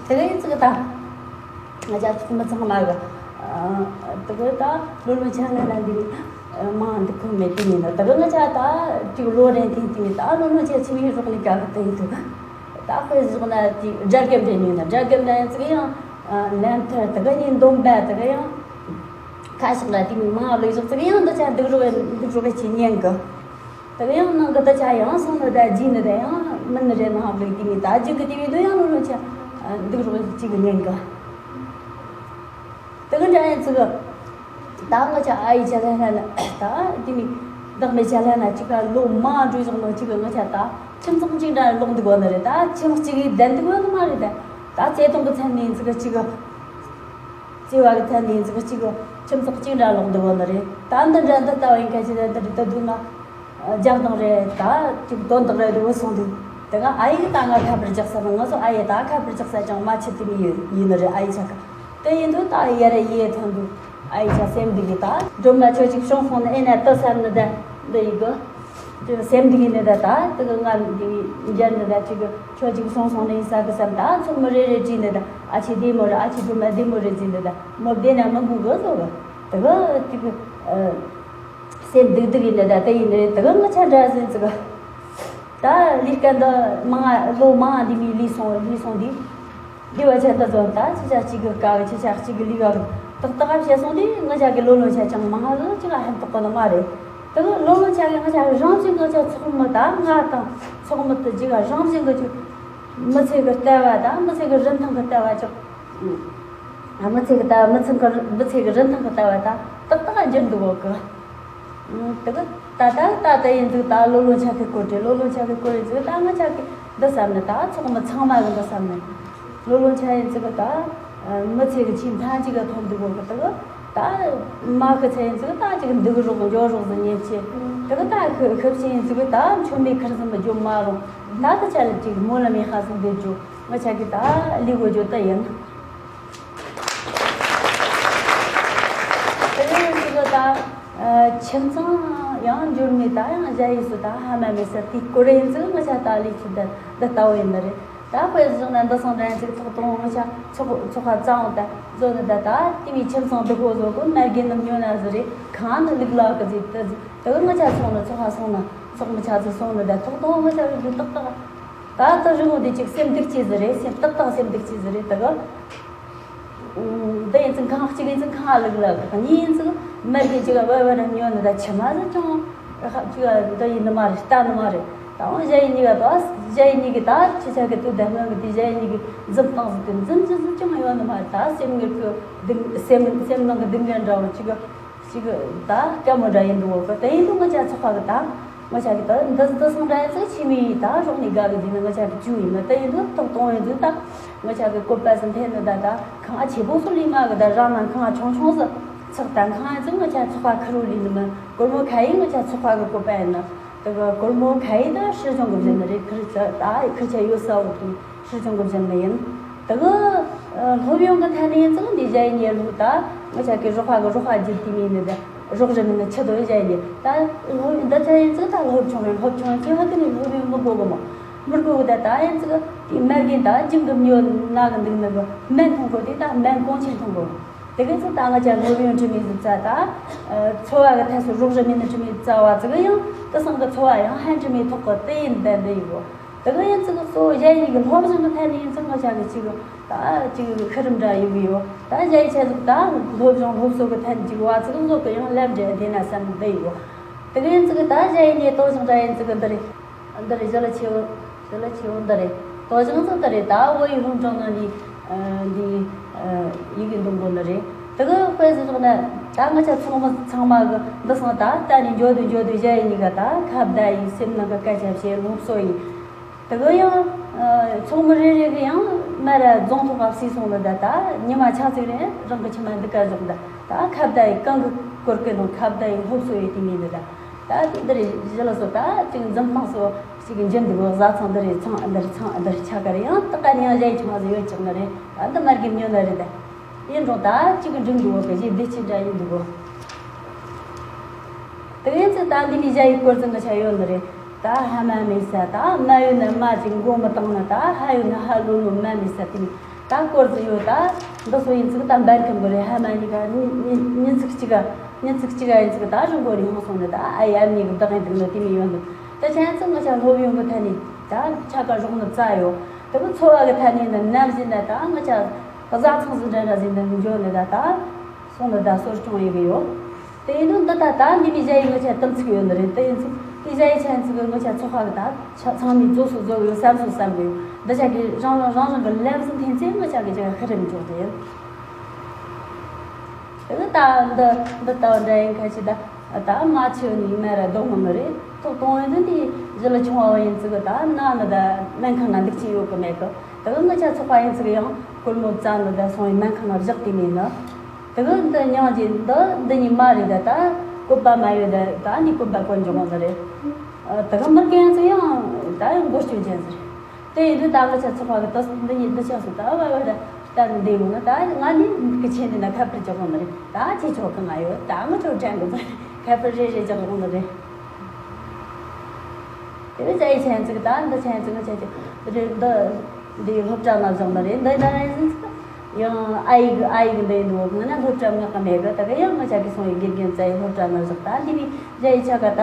དེ་ག་ཡིན་ཙི་གི་ད། ང་ཅག་ཚོགས་མི་ཚང་མ་གི། ཨ། དེ་གི་ད་ལོ་ལོན་ཆ་ལ་ན་འདི་མང་འདི་ཁུངས་མེད་དེ་ཡིན་ན། དེ་གི་ང་ཅག་ད་ཅིག་ལོ་རེ་ཐེངས་དེ་ད་ལོ་ལོན་ཆ་ཆི་མི་རོགས་ནི་ག་གི་ད་ཡིན་འདུག་ད་དཔེ་བཞག་ན་དེ་སྒྲ་སྒམ་རེ་ཉོས་ན། སྒྲ་སྒམ་ན་ཡང་ཙི་གི་ཡང་ལན་ཐར་དེ་གི་ནི་འདོམ་པ་དེ་གི་ཡང་ཁ་ཤགས་ལ་དེ་མི་མང་ལོས་བཞག་ཙི་གི་ཡང་འདི་ཆ་འདུག་རོགས་འདུག་རོགས་ཆི་ཉན་གི། དེ་ག་ཡང་ནང་གི་ད་ཆ་ཡང་སོང་ནི་ད་རྗེས་ནི་ད་ཡང་མིན་ནི་རེད། ནང་ལོག་དེ་མི་ད་རྗེས་གི་དེ་བས་དོ་ཡང་ལོ་ལོན་ཆ་འདུག་རོགས་ཅིག་གི་ཉན་གི། དེ་གི་འདྲ་ཡིན་ཙི་གི། ད་ང་ཅག་ཨ་ཡེ་ཆ་ལ་ན་ད་དེ་མི་བདག་མེད་ཆ་ལ་ན་ཅིག་ག་ལོ་མང་འགྲོ་བཞག་ནོ་ཅིག་གི་ང་ཅག་ད་ཁྱིམ་ཚང་གཅིག་འདྲ་ལོག་འདུག་གོ་ནི་རེད། ད་ཁྱིམ་གཅིག་གི་བསྡད་འདུག་གོ་ནི་མ་རེད། ད་ད་བརྩེ་དུང་གི་མཚན་ནས་ཙི་གི་ཅིག་གི། བརྩེ་བ་གི་མཚན་ནས་ཙི་གི་ཅིག་གི་ཁྱིམ་ཚང་གཅིག་འདྲ་ལོག་འདུག་གོ་ནི་རེད། ད་འདི་འདྲ་འདི་ལྟ་བ་ཡིན་ཁ་ཅིག་ད་འདི་འདི་འདུག་ན། རྒྱག་དང་རེད། ད་ཅིག་དོན་དག་རེད་འདུག་སོང་འདུག་དེ་ག་ཨ་ཡེ་གི་ད་ང་ཁ་པར་རྒྱག་ས་ན། ང་ཚོ་ཨ་ཡེ་ད་ཁ་པར་རྒྱག་ས་ཅང་མ་ཆི་དེ་མི་ཡོད་ཡིན་ནི་རེད། ཨ་ཡེ་ཆ་ག་དེ་ཡིན་དུས་ད་ཡ་རེ་ཡེ་ཐོན་འདུག་ཨ་ཡེ་ཆ་སེམས་འདི་གི་ད་སྒྲོལ་མ་ཁྱོད་ཅིག་བྱུང་སོང་ན་ཨེ་ན་ཏི་བསམ་ནི་ད་འདི་ཡི་གི་དེ་སེམས་འདི་གི་ནི་ད་ད་དེ་གི་ང་འདི་མི་འཇར་ནི་ད་ཅིག་གི་ཁྱོད་ཅིག་བྱུང་སོང་ན་ཡིན་ས་གི་བསམ། ད་ཚོགས་མི་རེ་རེ་བྲིས་ནི་ད་ཨ་ཆེ་བདེ་མོ་རེད། ཨ་ཆེ་སྒྲོལ་མ་བདེ་མོ་རེད་ཟེར་ནི་ད་མོ་བདེ་ན་མི་འགུག་གི་བཟོ་གི་དེ་གི་ཅིག་གི། སེམས་སྡུག་སྡུག་ཡིན་ནི་ད་དེ་ཡིན་ནི་རེད། དེ་གི་ང་ཆ་འདྲ་ཟིན་ཙི་གི། ད་ལས་ཀ་འདི་མང་ལོ་མང་འདི་མི་ལས་སོང་ལས་སོང་འདི། འདི་བ་ཆ་འདི་ཚོ་ད་ཁྱེད་ཆ་གཅིག་གི་དཀའ་གི། ཁྱེད་ཆ་གཅིག་གི་ལས་ཀ་གི་ཏག་ཏག་བྱས་སོང་དུས་ང་ཆ་གི་ལོ་ལོན་ཆ་ཅང་མང་ལོ་ཅིག་ལ་ཧན་ཏོག་གི་ནི་མ་རེད། དེ་གི་ལོ་ལོན་ཆ་གི་ང་ཆ་རང་བཞིན་ང་ཆ་ཚོགས་མི་ད་ང་དང་ཚོགས་མི་དེ་གཅིག་རང་བཞིན་གི་ཅིག་མི་ཚེ་གི་ལྟ་བ་ད་མི་ཚེ་གི་རིན་ཐང་གི་ལྟ་བ་ཅིག་མི་ཚེ་གི་ལྟ་བ་མི་ཚེ་གི་མི་ཚེ་གི་རིན་ཐང་གི་ལྟ་བ་ད་ཏག་ཏག་འགྱུར་འདུག་གོ་གི། དེ་གི་ད་ད་ད་ད་ཡིན་འདུག་ད་ལོ་ལོན་ཆ་གི་སྐོར་དེ་ལོ་ལོན་ཆ་གི་སྐོར་ཡིན་འདུག་ད་ང་ཆ་གི་འདི་བསམ་ནི་ད་ཚོགས་མི་ཚང་མ་གི་འདི་བསམ་ནི། ལོ་ལོན་ཆ་ཡིན་འདུག་ད་མི་ཚེ་གི་ཆེས་མཐའ་མཇུག་གི་ཐོན་འདུག་གོ་གི། དེ་གི་ད་མ་གི་ཚེ་ཡིན་འདུག་ད་ཅིག་འདུག་རོགས་འཇོག་རོགས་ཟིན་ཉེན་ཆེ། དེ་གི་ད་ཁི་ཁི་ཕྱི་ཡིན་འདུག་ད་མཆོད་མེ་ཁུར་ཟིན་མི་འཇོག་མ་རུང་། ད་ད་ཆ་ལ་ཅིག་མོ་ལ་མེ་ཧ་ཟིན་འདི་འཇོག་ང་ཆ་གི་ད་ལི་གོ་འཇོག་ད་ཡིན། དེ་ཡང་ཅིག་ད་ཁྱིམ་ཚང་ཡང་འབྱོར་མེད་ད་ཡང་གཞལ་ཡས་སུ་ད་ཧ་མ་མེད་ས་དེའི་སྐོར་ཡིན་ཙི་ང་ཆ་ད་ལས་ཚུལ་ད་འདི་ལྟ་བུ་ཡིན་ནི་རེད། ད་དཔེ་བཞག་ན་འདི་སང་འདྲ་ཡང་ཅིག་ཐོག་དང་ང་ཆ་ཚོགས་ཚོགས་ཁ་རྩ་འོང་ད་བཟོ་ནི་ད་ད་དེ་མི་ཁྱིམ་ཚང་འདི་གོ་བཟོ་གོ་མ་རྒན་ནམ་ཉོ་ན་ཟི་རེད། གང་ནི་ལུག་ལག་གི་ཟི་ད་ཟི་ད་གི་ང་ཆ་སོང་ན་ཚོགས་ཁ་སོང་ན་ཚོགས་མི་ཆ་ཚོ་སོང་ནི་ད་ཐོག་དང་ང་ཆ་རུ་ཏག་ཏག་ད་ལྟ་རི་མོ་འདི་གཅིག་སེམས་སྡུག་ཅི་ཟིག་རེད། སེམས་ཏག་ཏག་སེམས་སྡུག་ཅི་ཟིག་རེད། ད་གི་འདི་ཡིན་ཙང་ཁང་གཅིག་ཡིན་ཙང་ཁང་ལུག་ལ་གཉིས་ཡིན་ཙང་མར་གྱི་གཅིག་བ་བ་ར་ཉོ་ནི་ད་ཆི་མ་ཟིག་ཅང་གཅིག་འདི་ཡིན་ནི་མ་རེད། ལྟ་ནི་མ་རེད། ད་འོང་གཞན་ཡིན་གཉིས་ཀ་ད་གཞན་ཡིན་གཉིས་ཀྱི་ད་ཁྱི་ཆ་གི་དུས་ད་སྔོན་གི་དུས་གཞན་ཡིན་གཉིས་ཀྱི་འཛུམ་སྟངས་ཟིག་དུས་འཛུམ་ཟིག་ཟིག་ཅང་ཡོད་ནི་མ་རེད། ད་སེམས་ངེར་གི་སྡུག་སེམས་སེམས་ནང་གི་སྡུག་བསྔལ་འདྲ་བོ་གཅིག་གི་གཅིག་ད་དཀའ་མོ་འདྲ་ཡིན་འདུག་གོ་གི། དེ་ཡིན་དུས་ང་ཅག་ཚོགས་པ་གི་ད་ང་ཅག་གི་ད་འདི་འདི་སང་འདྲ་ཡིན་ཙང་ཕྱི་མི་ཡིས་ད་རོགས་ནས་དགའ་གི་འདུག་ན་ང་ཅག་གི་ཇུས་ཡིན་ན། དེ་ཡིན་དུས་ཐོག་གཏོང་ཡིན་དུས་ད་ང་ཅག་གི་བཀོད་པ་ཟིན་འཐེན་ནི་ད་ད་ཁང་ཨ་ཆེ་པོ་སུ་ལས་མ་གི་ད་རང་ན་ཁང་ཨ་ཆུང་ཆུང་སུ་ཚགས་ད་ཁང་ཨ་ཙང་ང་ཅག་ཚོགས་པ་ཁུར་བོ་ལས་ནི་མི་སྒོར་མོ་ཁ་ཡིན་ང་ཅག་ཚོགས་པ་གི་བཀོད་པ་ཡིན་ན། དེ་གི་སྒོར་མོ་ཁ་ཡིན་ད་སྲིད་གཞུང་གི་བཞིན་ནི་རེད། ཁུར་ཚ་ད་ཁུར་ཆ་ཡོད་ས་འོག་གི་སྲིད་གཞུང་གི་བཞིན་ནི་ཡིན། དེ་གི་སློབ་ཡོན་གི་ཐད་ནས་ཡིན་ཙང་འདི་གཞན་ཡིན་ལུགས་ད་ང་ཅག་གི་རོགས་པ་གི་རོགས་པ་བརྒྱུད་དེ་མིན་ནི་ད་རོགས་རམ་ནི་ཆི་དོ་གཞན་ཡིན་ད་སློབ་འདི་ཚ་ཡིན་ཙང་ད་སློབ་ཆུང་རེད། སློབ་ཆུང་ཡིན་ཙང་ཧ་གི་ནི་སློབ་ཡོན་མི་དགོས་གི་མོ་མི་དགོས་གི། ད་ད་ཡིན་ཙང་དེ་མར་གིན་ད་ཇིང་གི་མྱོ་ན་གི་འདུག་ནི་གི་སྨན་འཐུང་དགོས་དེ་ད་སྨན་གོང་ཆེན་འཐུང་དགོས། དེ་གི་ཚོ་ད་ང་ཅག་སློབ་ཡོན་འཁྲི་མི་ཟིག་ཚ་ད་འཚོ་བ་གི་ཐད་སུ་རོགས་རམ་མི་ནི་འཁྲི་མི་ཚ་བ་ཙི་གི་ཡང་དེ་སང་གི་འཚོ་བ་ཡང་ཧན་འཁྲི་མི་ཐོག་གི་དེ་ཡིན་ད་འདི་ཡི་གོ། དེ་གི་ཡིན་ཙི་གི་གཙོ་བོ་གཞན་ཡིན་གི་སློབ་སྦྱོང་གི་ཐད་ནས་ཡིན་ཙི་ང་ཅག་གི་ཅིག་ད་ཅིག་ཤི་རིམ་འདྲ་ཡོད་གི་ཡོད། ད་གཞན་ཡིན་ཆ་ཟིག་ད་སློབ་སྦྱོང་སློབ་གསོ་གི་ཐད་ནས་ཅིག་བ་ཙི་གི་ལོ་གི་ཡང་ལབ་འདྲ་དེ་ན་བསམ་འདི་ཡི་གོ། དེ་ག་ཡིན་ཙི་གི་ད་གཞན་ཡིན་ནས་དོ་ཞིང་འདྲ་ཡིན་ཙི་གི་འདི་རེད། འདི་རེད། ཞི་ལི་ཆེ་བོ། ཞི་ལི་ཆེ་བོ་འདི་རེད། དོ་ཞིང་ཙི་འདི་རེད། ད་བོད་ཡིག་སློབ་འབྲིང་ནང་ནས་འདི་ཡི་གེ་འདོན་གོ་ནི་རེད། དེ་གི་དཔེ་ཟིག་བཞག་ན་ད་ང་ཆ་ཚང་མ་ཚང་མ་གི་འདི་སང་ད་ལྟ་ནས་འགྱོ་དུས་འགྱོ་དུས་གཞན་ཡིན་ནི་ག་ད་ཁ་བརྡ་ཡིན། སེམས་ནང་གི་སྐད་ཆ་བཤད། སློབ་གསོ་ཡིན། དེ་གི་ཡང་ཚོགས་མི་རེ་རེ་གི་ཡང་མ་ར་རྫོང་ཐོག་ག་སུས་སོང་ལ་ད་ད་ཉི་མ་ཆ་ཚིག་རེ་རང་གི་ཁྱིམ་མ་འདི་ག་བཞག་ད་ད་ཁ་བརྡ་ཡི་གང་གི་སྐོར་གི་ནང་ཁ་བརྡ་ཡི་སློབ་གསོ་ཡི་དེ་མིན་འདི་ད་ད་འདི་རེད། ཞི་ལི་སོ་ད་ཅིག་འཛིན་སྟངས་སོ་ཞིག་འཇིན་འདུག་བཟའ་ཚང་འདི་རེད། ཚང་འདི་རེད། ཚང་འདི་རེད། ཆ་ག་རེ་ཡང་ད་ག་ནས་ཡང་གཞན་ཆུང་བ་ཟིག་ཡོད་ཅིག་ནི་རེད། ད་འདི་མར་གི་ཉོ་ནི་རེད། ད་ཡིན་རུང་ད་ཅིག་འགྲིག་འདུག་གི་གཞི་བདེ་སྐྱིད་འདྲ་ཡིན་འདུག་དེ་ཡིན་ཙི་ད་འདི་མི་གཞན་ཡི་སྐོར་ཙི་ང་ཆ་ཡོད་ནི་རེད། ད་ཧ་མ་མེད་ས། ད་མ་ཡོད་ན་མ་ཅིག་མགོ་མི་བཏང་ན། ད་ཧ་ཡོད་ན་ཧ་ལོ་ལོ་མ་མེད་ས། དེ་མི་ད་སྐོར་ཙི་ཡོད། ད་འདི་སོ་ཡིན་ཙི་ད་འབར་ཁམ་གི་རེད། ཧ་མ་གཉིས་ཀ་ཉིན་ཉིན་ཉིན་ཙིག་གཅིག་ག་ཉིན་ཙིག་གཅིག་ག་ཡིན་ཙི་ད་རུ་མགོ་རེ་ཡོང་སོང་ནི། ད་ཨ་ཡ་མི་གི་བདག་ཡིན་འདུག་ནི་དེ་མི་ཡོད་འདུག་དེ་ཆ་ཡིན་ཙི་ང་ཆ་སློབ་ཡོན་གི་ཐད་ནས་ད་ཆ་ག་རོགས་ནི་རྩ་ཡོད། དེ་གི་འཚོ་བ་གི་ཐད་ནས་ནི་ནམ་ཟིན་ན་ད་ང་ཆ་བཟའ་ཚང་ཟིན་འདྲ་འདྲ་ཟིན་ནི་འཇོ་ནི་ད་ད་སོང་ནི་ད་གསོ་སྐྱོང་ཡི་གི་ཡོད། དེ་ཡིན་དུས་འདི་ད་ད་འདི་མི་གཞན་ཡི་ངོ་ཆ་དམ་ཚིག་ཡོད་ནི་རེད། དེ་ཡིན་ཚུལ་དེ་གཞན་ཡི་ཆ་ཚིག་གི་ངོ་ཆ་ཚོགས་པ་གི་ད་ཆ་ཚང་མས་རྫོགས་སུ་རྫོགས་ཡོད་བསམ་སུ་བསམ་གི་ཡོད། འདི་ཆ་གི་རང་རང་རང་རང་གི་ལམ་སུ་འཐེན་ཚེ་ངོ་ཆ་གི་ཆ་ཤི་རིམ་འཇོག་དེ་ཡིན། དེ་ད་འདི་འདི་ལྟ་བུ་འདྲ་ཡིན་ཁ་ཆེ་ད་ད་མ་ཆེ་ནི་མ་ར་རྡོག་མི་ནི་རེད། ཐོག་གཏོང་ཡོད་དུས་འདི་ཞི་ལི་ཆུང་བ་ཡིན་ཚུལ་གི་ད་ན་ནི་ད་སྨན་ཁང་ན་འདུག་ཅི་ཡོད་གི་མེད་གི། དེ་གི་ངོ་ཆ་ཚོགས་པ་ཡིན་ཚུལ་གི་ཡང་སྒོར་མོ་བཙལ་ནི་ད་སོང་ཡི་སྨན་ཁང་ན་བཞག་དེ་མིན་ནི། དེ་གི་འདི་མྱང་རྗེས་འདི་འདི་གཉིས་མ་རེད། ད་ད་བཀོད་པ་མ་ཡོད། ད་ད་འདི་བཀོད་པ་བཀོད་འཇོག་འོང་ནི་རེད། ཨ། དེ་གི་མི་རྒན་ཚོ་ཡང་ད་ཡང་འགོ་སྐྱོད་ཅན་ཟེར། དེ་ཡིན་དུས་ད་ང་ཆ་ཚོགས་པ་གི་ད་འདི་གཉིས་འདི་ཆགས་སོང་། ད་བ་བ་ད་ད་འདི་འདི་ཡོང་ན་ད་ང་ནི་གི་ཆེན་འདི་ན་ཁ་པར་རྒྱག་འོང་ནི་རེད། ད་ཁྱེད་ཆོ་གང་ང་ཡོད། ད་ང་ཆོ་དྲན་གི་ཁ་པར་རེ་རེ་རྒྱག་འོང་ནི་རེད། དེ་བས་ཅ་ཡི་ཆེན་ཚིག་ད་འདི་ཆེན་ཚིག་ང་ཆ་ཆེ་རེད། འདི། འདི་སློབ་གྲྭ་ན་བཞག་ནི་རེད། འདི་ད་རེད་ཟིན་ཚིག་ཡང་ཨ་ཡིག་ཨ་ཡིག་འདི་ཡིན་འདུག་ང་ན་སློབ་གྲྭ་ངག་གི་མེད་གི། ད་གི་ཡང་ང་ཆ་གི་སོང་ཡི་དགེ་རྒན་རྩ་ཡི་སློབ་གྲྭ་ན་བཞག་ད་འདི་བི་རྒྱ་ཡི་ཆ་ག་ད་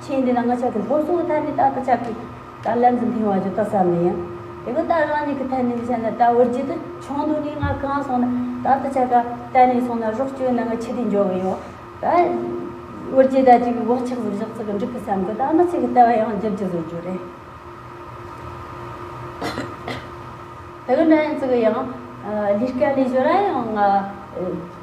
ཆེ་འདི་ན་ང་ཆ་གི་སློབ་གསོ་གི་ཐད་ནས་ད་ད་ཆ་གི་ད་ལམ་འཛིན་ཐེངས་བ་ཅུ་ད་བསམ་ནི་ཡིན། དེ་གི་ད་རང་ཉིད་ཀྱི་ཐད་ནས་བཤད་ན་ད་བར་རྒྱུད་དུ་ཆུང་དུ་ནས་ང་གང་སོང་ན་ད་ད་ཆ་ག་ད་ནས་སོང་ན་རོགས་སྐྱོན་ན་ང་ཆི་དེ་འཇོག་གི་ཡོད། ད་བར་རྒྱུད་ད་ཅིག་བག་ཆགས་ཟིག་བཞག་ཚིག་གི་འགྲིག་གི་བསམ་གི། ད་ང་ཚིག་གི་ལྟ་བ་ཡང་འགྱུར་གྱི་བཟོ་རྒྱུ་རེད། དེ་གི་འདྲ་ཡིན་ཙི་གི་ཡང་ལས་ཀ་ལས་ཞོར་ར་ཡང་ང་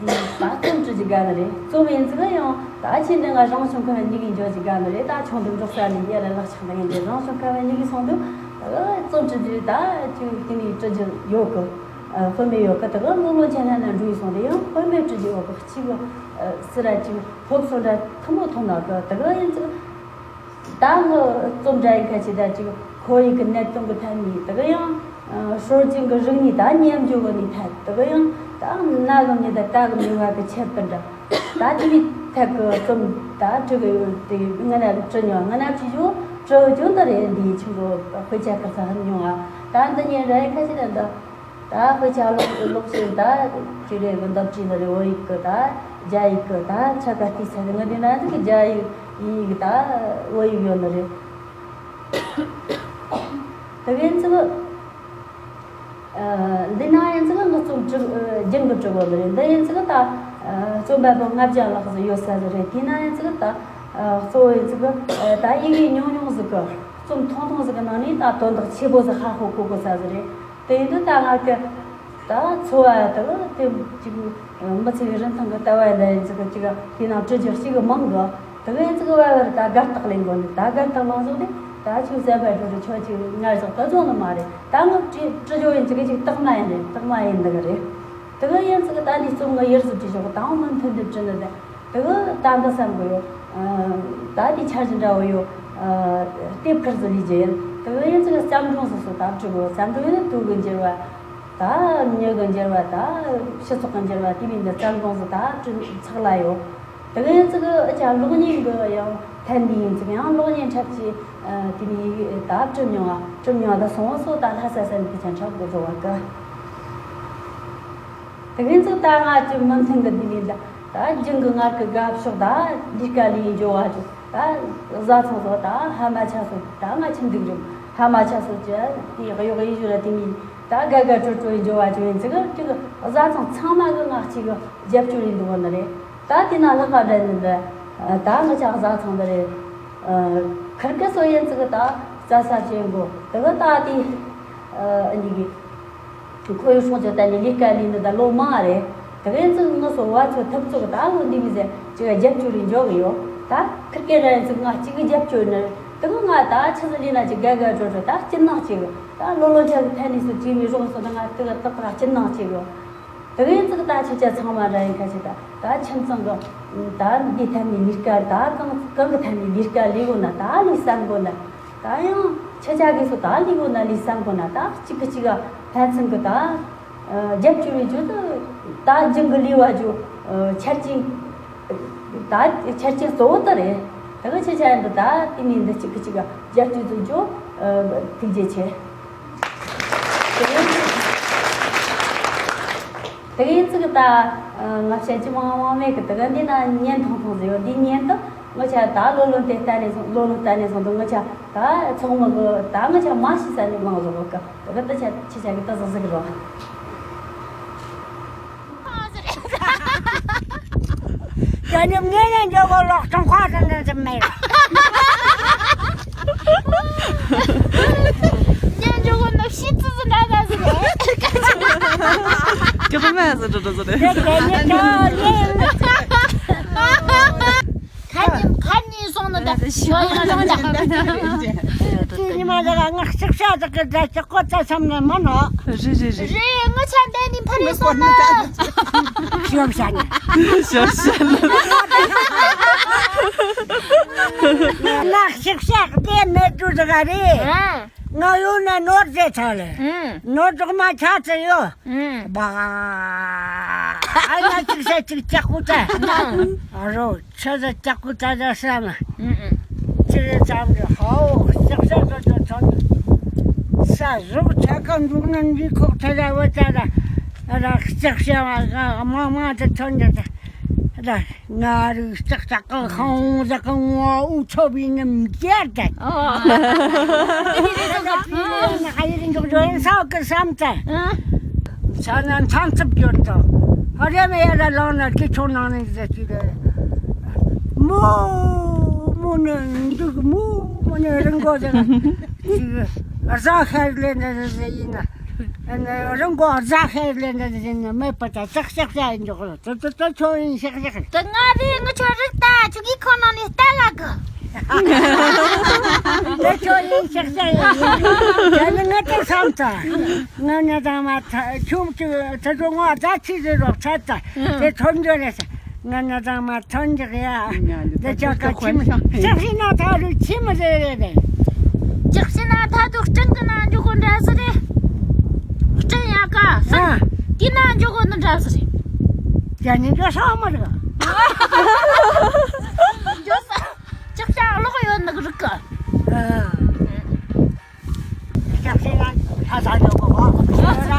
འདི་ད་རྩོམ་འབྲི་རྒྱུ་དགའ་ནི་རེད། རྩོམ་ཡིན་ཙི་གི་ཡང་ད་ཆེ་འདི་ང་རང་བྱུང་ཁམས་ཉིད་ཀྱིས་འཇོག་རྒྱུ་དགའ་ནི་རེད། ད་ཆུང་དུ་འབྲོག་ས་ནས་ཡར་ལ་ལག་ཆགས་འདི་ཡིན་ཏེ་རང་བྱུང་ཁམས་ཉིད་ཀྱིས་སོང་དུས་ད་རྩོམ་འབྲི་རྒྱུ་ད་ཅིག་དེ་ནས་འབྲི་རྒྱུ་ཡོད་གི། དཔེ་མེད་ཡོད་གི། དེ་གི་ལོ་ལོ་ཆེ་ན་ན་འགྲོ་ཡི་སོང་དེ་ཡང་དཔེ་མེད་འབྲི་རྒྱུ་ཡོད་གི། གཅིག་གི་སི་ར་ཅིག་སློབ་གསོ་འདྲ་ཐུན་མོང་ཐོག་ན་གི། དེ་གི་ཡིན་ཙི་ད་ངི་རྩོམ་འདྲ་ཡི་ཁ་ཆེ་ད་ཅིག་ཁོར་ཡུག་གི་གནད་དོན་གི་ཐད་ནས། དེ་གི་ཡང་སྲོལ་རྒྱུན་གི་རིག་གནས་ད་ཉམས་འགྱུར་གི་ནི་ཐད། དེ་གི་ཡང་ད་ན་གི་མྱི་ད་ད་གི་མྱི་བ་གི་ཁྱད་པར་འདྲ། ད་དེ་གི་ཐད་གི་རྩོམ་ད་འབྲི་གི་ཡོད་དེ། ང་ན་བྲི་མྱོང་། ང་ན་བྲི་ཞོ་བྲི་ཞོ་འདི་རེད། འདི་ཆུང་གི་དཔེ་ཆ་ཁ་ས་ཧན་མྱོང་ཨ། ད་འདི་ཉིན་རེ་ཁ་ཆེ་ད་འདི། ད་དཔེ་ཆ་ཀློག་ཀློག་བྱས་ད་ཅི་རེད་གི་འདབ་ཆགས་ནི་རེད། བོད་ཡིག་གི་ད་རྒྱ་ཡིག་གི་ད་ཆ་ག་བལྟས་ཚར་ཏེ་ང་དེ་ན་ཟིག་རྒྱ་ཡིག་དབྱིན་ཡིག་ད་བོད་ཡིག་ཡོད་ནི་རེད། དེ་གི་ཡིན་ཙི་གི་འདི་ན་ཡིན་ཙི་གི་ངི་རྩོམ་འབྲི་རྒྱུན་གི་འབྲི་དགོས་ནི་རེད། འདི་ཡིན་ཙི་གི་ད་རྩོམ་པ་པོ་ལྔ་བརྒྱ་ལྷག་ཟིག་ཡོད་ས་ཟིག་རེད། དེ་ན་ཡིན་ཙི་གི་ད་གཙོ་བོ་ཡིན་ཙི་གི་ད་ཡི་གེ་ཉུང་ཉུང་ཟིག་གི་རྩོམ་ཐུང་ཐུང་ཟིག་གི་ནང་ནས་ད་དོན་དག་ཆེ་བོ་ཟིག་ཧ་གོ་གོ་དགོས་ས་ཟིག་རེད། དེ་ཡིན་དུས་ད་ང་གི་ད་འཚོ་བ་དག་དེ་ཅིག་མི་ཚེ་གི་རིན་ཐང་གི་ལྟ་བ་ཡིན་ད་ཡིན་ཙི་གི་ཅིག་དེ་ནང་བྲི་རྒྱུ་ཞིག་གི་མང་གི། དེ་གི་ཡིན་ཙི་གི་བར་བར་ད་དགའ་རྟགས་ལེན་དགོས་ནི། ད་དགའ་རྟགས་ལེན་ཟོག་དེ་ད་ཅིག་བསམ་པ་འགྲོ་རུ་ཆོག་ཅིག་ངར་ཟོག་ད་བཟོ་ནི་མ་རེད། ད་ང་བྲི་བྲི་རྒྱུ་ཡིན་ཙི་གི་ཅིག་རྟགས་མ་ཡིན་རེད། རྟགས་མ་ཡིན་འདི་གི་རེད། དེ་གི་ཡིན་ཙི་གི་ད་འདི་རྩོམ་ང་ཡར་སུ་བྲིས་ཞོག་དང་མུ་མཐུད་དུ་བྲི་ནི་ད། དེ་གི་ད་འདི་བསམ་གི་ཡོད། ད་དེ་འཆར་གཞི་འདྲ་བོ་ཡོད། དེབ་ཁུར་ཟིག་ལས་རྒྱུ་ཡིན། དེ་གི་ཡིན་ཙི་གི་བརྩམས་སྒྲུང་ཟིག་སོ་ད་བྲི་དགོས། བརྩམས་སྒྲུང་ཡིན་ན་དུས་གི་འགྱུར་བ། ད་མྱི་གི་འགྱུར་བ། ད་སྤྱི་ཚོགས་གི་འགྱུར་བ། དེ་མིན་འདི་བརྩམས་སྒྲུང་ཟིག་ད་བྲི་ཚག་ལ་ཡོད། དེ་གི་ཡིན་ཙི་གི་ཨ་ཅག་གློག་བརྙན་གི་ཡང་ཐད་འདི་ཡིན་ཙི་གི་ཡང་གློག་བརྙན་འཁྲབ་ཀྱི་དེ་མིན་ད་བྲི་མྱོང་བ། བྲི་མྱོང་བ་ད་སོང་བ་སོ་ད་ལྷ་ས་ས་ནས་དེ་ཅང་འཁྲབ་དགོས་བཟོ་བ་གི། དེ་གི་ཡིན་ཙི་ད་ང་ཅི་མུ་མཐུད་གི་འདི་མིན་ད། ད་རྒྱུན་གི་ངར་གི་དགའ་ཕྱོགས་ད་ལས་ཀ་ལས་འགྱོ་བ་ཅིག་ད་བཟའ་ཚང་སོ་ད་ཕ་མ་ཆ་སོ་ད་ང་ཁྱིམ་འདུག་རུང་ཕ་མ་ཆ་སོ་ཅི་དེ་གཡོག་ཡི་ཞུ་ར་དེ་མིན་ད་དགའ་དགའ་སྤྲོ་སྤྲོ་ཡི་འགྱོ་བ་ཅིག་ཡིན་ཙི་གི་ཅིག་བཟའ་ཚང་ཚང་མ་གི་ང་གཅིག་གི་རྒྱབ་སྐྱོར་ཡིན་འདུག་བ་ནི་རེད། ད་དེ་ན་ལྷག་ག་འདྲ་ནི་འདྲ། ད་ང་ཅག་བཟའ་ཚང་འདི་རེད། ཁིར་ཀི་སོ་ཡན་ཙི་གི་ད་རྩྭ་ས་བྱེད་འགོ་དེ་གི་ད་དེ་འདི་གི་ཁོ་ཡི་སྲུང་ཅི་ད་ནི་ལས་ཀ་ལས་ནི་ད་ལོ་མང་རེད། དེ་གི་ཡན་ཙི་ང་སོ་བ་ཚོ་ཐབས་ཚོ་གི་ད་ལོ་འདི་མི་ཟེར་ཅི་ག་རྒྱབ་སྐྱོར་རེ་འཇོག་གི་ཡོད། ད་ཁིར་ཀི་ར་ཡན་ཙི་ང་གཅིག་གི་རྒྱབ་སྐྱོར་ནི་དེ་གི་ང་ད་ཆི་ཟི་ལས་ན་ཅི་ག་ག་འགྲོ་འགྲོ་ད་སྐྱིད་སྣང་ཅིག་ད་ལོ་ལོ་ཆ་གི་ཐད་ནས་སུ་ཅི་མི་རོགས་སོ་ད་ང་དེ་གི་ཏག་ཏག་སྐྱིད་སྣང་ཅིག་གི་དེ་གི་ཙིག་ད་ཁྱེད་ཅག་ཚང་མ་ར་ཡིན་ཁ་ཆེ་ད་ད་ཁྱིམ་ཚང་གི་ད་འདི་ཐད་ནས་ལས་ཀ་ད་གང་གང་གི་ཐད་ནས་ལས་ཀ་ལས་གོ་ན་ད་ལས་བསམ་གོ་ན་ད་ཡང་ཁྱེད་ཅག་གིས་སུ་ད་ལས་གོ་ན་ལས་བསམ་གོ་ན་ད་གཅིག་གི་གཅིག་ག་ཕན་ཚུན་གི་ད་རྒྱབ་སྐྱོར་བའི་རྒྱུ་དུ་ད་རྒྱང་གི་ལས་བ་རྒྱུ་ཆ་རྐྱེན་ད་ཆ་རྐྱེན་གཙོ་བོ་དེ་རེད། ད་གི་ཁྱེད་ཅག་ཡིན་དུ་ད་དེ་ནས་འདི་གཅིག་གི་གཅིག་ག་རྒྱབ་སྐྱོར་དུ་རྒྱུ་ཐུགས་རྗེ་ཆེ། དེ་ཡིན་ཙི་གི་ད་ང་བཤད་ཀྱི་མང་མང་མེད་གི་དེ་ག་འདི་ན་བརྙན་ཐུང་ཐུང་ཟེར་ཡོད། འདི་བརྙན་དུ་ང་ཆ་ད་ལོ་ལོ་དེ་ལྟ་ནས་སོང་ལོ་ལོ་ལྟ་ནས་སོང་དུ་ང་ཆ་ད་ཚོགས་མི་གི་ད་ང་ཆ་མ་ཤི་ས་ནས་མང་བཟོ་གི་དེ་ག་ད་ཆ་ཁྱེད་ཅག་གི་ད་ཟག་ཟག་གི་རོ། ད་ནི་ངས་ཡང་འཇོག་གོ་ལོག་ཐོང་ཁ་ད་ནི་ཟིན་མེད། ཉན་འཇོག་གོ་ནོ་ཤི་ཙི་ཙི་འདྲ་ད་ཟིན་རེད། ཀྱི་ཧ་མ་ཟིན་འགྲོ་འགྲོ་ཟིན་རེད། དེ་དེ་ནི་ད་ཡིན། ཁ་ཉིན་ཁ་ཉིན་སོང་ན་ད་ཞོ་ཡང་ལ་ད། ཅི་ཉི་མ་ད་ང་ཤག་ཤག་ད་གི་ད་ཅག་གོ་ད་བསམ་ན་མ་ནོ། རེད་རེད་རེད། རེད་ང་ཆ་འདས་ནི་ཕ་རེད་སོང་ན། ཤོབ་ཤ་ནི། ཤོབ་ཤ་ནི། ང་ཤག་ཤག་དེ་མེད་དུ་ད་ག་རེད། ང་ཡོད་ན་ནོར་ཟེར་ཚར་ལེ། ནོར་དུ་མ་ཆ་ཚེ་ཡོད། ཨུམ། བ། ཨ་ཡ་ཅིག་ཟེར་ཅིག་ཅག་ཁུ་ཏེ། ཨ་རོ་ཆ་ཟ་ཅག་ཁུ་ཏེ་ཟ་སམ། ཨུམ་ཨུམ། ཅི་རེད་ཙམ་གི་ཧའོ་ཅག་ཟ་ཟ་ཟ་ཚོ། ས་ཟུག་ཆ་ག་འཇུག་ན་འདི་ཁོག་ཆ་ཟ་བ་ཆ་ཟ། ཨ་ར་ཅག་ཟ་བ་ག་མ་མ་ད་ཚོན་ཟ་ཟ། ང་རུ་ལྕགས་ལྕགས་ཀྱི་ཧང་ཟ་གི་ངོ་འུ་ཚོ་བི་ནི་མཇལ་ཏེ། ཨོ། ཧ་ཡི་རིང་འཇོག་འཇོག་ཡིན་ས་གི་བསམ་ཏེ། ཨ། ས་ན་མཚམས་ཚབ་འབྱོར་དང་། ཧ་རེ་མེ་ཡ་ར་ལོང་ན་ཀི་ཆུང་ནང་ནས་ཟེར་གྱི་རེད། མོ་མོ་ནི་འདུག་མོ་མོ་ནི་རིང་གོ་ཟེར། ཅིག་རྫ་ཤར་ལེ་འདྲ་ཟེར་ཡིན་ན། རང་གོ་རྫ་ཤེས་ལེ་འདྲ་ཟིན་ན་མེད་པ་ད་ཅག་ཅག་ཅག་ཡིན་འཇོག་ལ་ད་ད་ད་ཁྱོད་ཡིན་ཤག་ཤག་ད་ང་རེ་ང་ཁྱོད་རིག་ད་ཆུ་གི་ཁོ་ན་ནི་ལྟ་ལ་གི། ད་ཁྱོད་ཡིན་ཤག་ཤག་ཡིན། ད་ནི་ང་ད་བསམ་ད། ང་ནི་ད་མ་ད་ཁྱོད་ཀྱི་ད་ཁྱོད་ང་ད་ཆི་ཟེར་རོགས་ཚད་ད་དེ་ཐོན་འཇོག་ལས་ས། ང་ན་ཚང་མ་ཐོན་འཇོག་ཡ། འདི་ཅག་ག་ཁྱིམ་ཅག་ཤི་ན་ཐ་རུ་ཁྱིམ་རེ་རེ་རེ། ཅག་ཤི་ན་ཐ་དུ་སྤྲིན་གི་ནང་འཇུག་གོ་འདྲ་སི་རེ། སྤྲིན་ཡ་ཀ་སི། ཨ། དེ་ནང་འཇུག་གོ་ནི་འདྲ་སི་རེ། ཅག་ནི་འཇོག་ས་མ་རེད། འཇོག་ས། ཅག་ཅག་ལོག་ཡོད་ནི་རིག་གི། ཨ། ལྕགས་ཤིང་ལ་ལྷ་ས་འཇོག་གོ་ག་ལྷ་ས་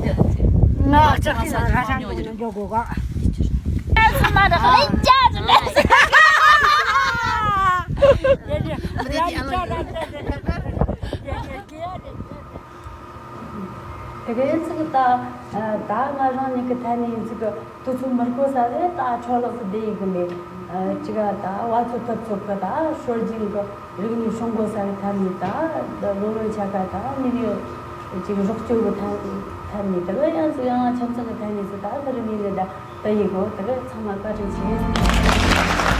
འཇོག་ང་ལྕགས་ཤིང་ལ་ལྷ་ས་འཇོག་གོ་ག་ལྷ་ས་མ་རེད། ལེགས་ཅག་ཟེར་ལེ། དེ་གའི་ཚིག་ད་ད་ང་རང་ཉིད་ཀྱི་ཐད་ནས་ཚིག་དུས་ཚོད་མི་དགོས་ས་རེད། ད་འཕྲོ་བརླག་ཏུ་བསྡད་ཡི་གི་མེད། ཨ། ཅི་ག་ད་བ་ཚོ་ཐབ་ཚོ་གི་ད་སྲོལ་རྒྱུན་གི་རིག་གནས་སྲུང་དགོས་ས་གི་ཐད་ནས་ད་ལོ་ལོན་ཆ་ག་ད་མི་རིགས་ཅིག་རོགས་སྐྱོར་གི་ཐད་ཐད་ནས་དེ་ག་ཡང་ཚོ་ཡང་ཁྱིམ་ཚང་གི་ཐད་ནས་ཚོ་ད་དེ་རིང་ཡིན་ནི་ད་ད་ཡི་གོ། དེ་ག་ཚང་མ་བཀའ་དྲིན་ཆེ།